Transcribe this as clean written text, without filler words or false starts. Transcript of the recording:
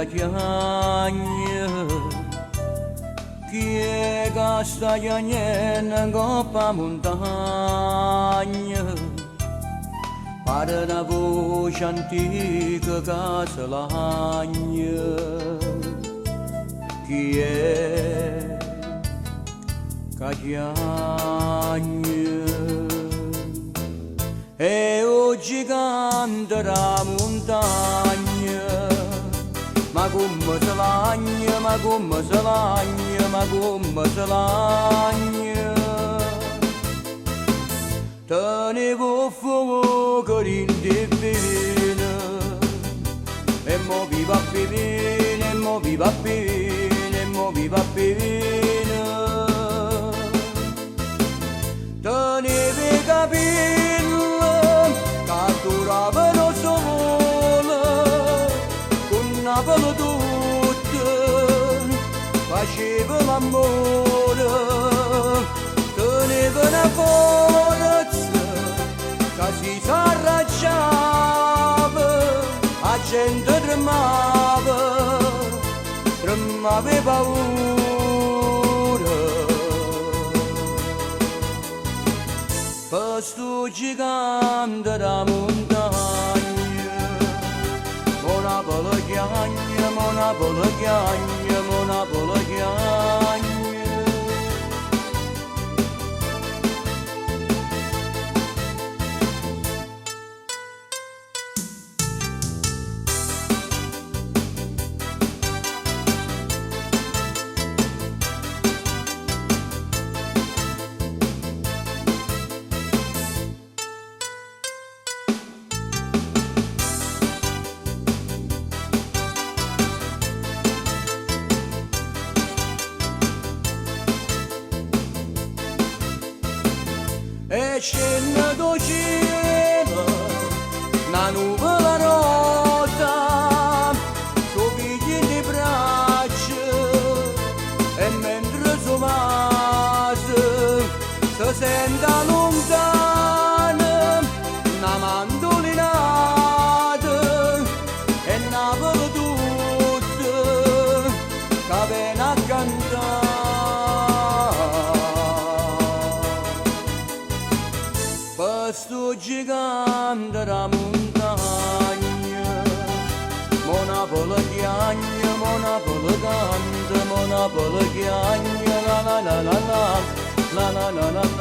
ca chiagne? Chi è ca sta chiagnenno 'ncopp' 'a muntagna? Pare na voce antica ca se lagna. Chi è ca chiagne? È 'o gigante d' 'a muntagna. Ma comme se lagna, ma comme se lagna, ma comme se lagna. Teneva 'o ffuoco dint' 'e vene. E mo vive a pena, e mo vive a pena, e mo vive a pena. Teneva 'e capille ca adduravano 'o sole, cu Napule tutto faceva l'ammore. Teneva na forza ca si s'arraggiava 'a gente tremmava, tremmava 'e paura. Pe stu gigante d' 'a muntagna, mo Napule chiagne, mo Napule chiagne, mo Napule chiagne. E scenne d' 'o cielo na nuvola rosa, s' 'o piglia 'int' 'e braccia e mentre s' 'o vasa se sente 'a luntano na mandulinata e Napule tutta ca vene a cantà. Pe stu gigante d' 'a muntagna, mo Napule chiagne, mo Napule canta, mo Napule chiagne, la la la la la, la la la la la.